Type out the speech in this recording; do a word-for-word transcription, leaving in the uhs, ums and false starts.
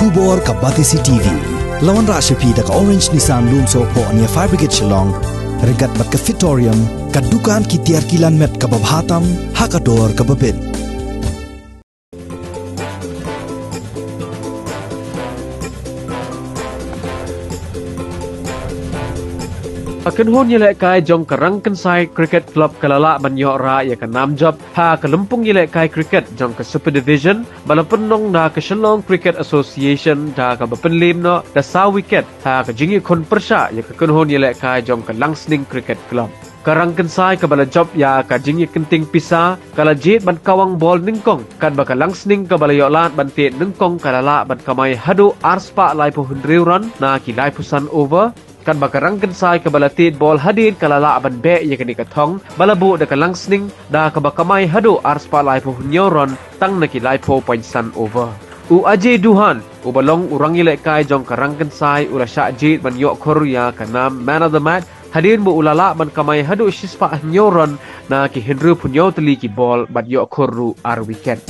Khubor ka Batesi T V. La wanrah sha phi da ka Orange Nissan Lumsohphoh near Fire Brigade Shillong. Ryngkat bad ka Fitorium, ka dukan ki tiar kilan met kaba bha tam ha ka dor kaba bit. Ka kynhun ïalehkai jong ka Rangkynsai Cricket Club ka la lah ban ïoh rah ïa ka nam jop ha ka lympung ïalehkai cricket jong ka Super Division ba la pynlong da ka Shillong Cricket Association da kaba pynliem noh da saw wicket ha ka jingïakhun pyrshah ïa ka kynhun ïalehkai jong ka Langsning Cricket Club. Ka Rangkynsai kaba la jop ïa ka jingïakynting pisa ka la jied ban kawang bol nyngkong, katba ka Langsning kaba la ïoh lad ban tied nyngkong ka la lah ban kamai haduh ar spah laiphew hynriew run na ki laiphew san over, katba ka Rangkynsai kaba la tied bol hadien ka la lah ban beh ïa kane ka thong ba la buh da ka Langsning da kaba kamai haduh ar spah laiphew hynñiew run tang na ki laiphew point san over. U Ajay Duhan, uba long u rangïalehkai jong ka Rangkynsai, u la shah jied ban ïoh khur ïa ka nam Man of the Match hadien ba u la lah ban kamai haduh shi spah hynñiew run na ki hynriewphew hynñiew tylli ki bol bad ïoh khur ruh ar wicket.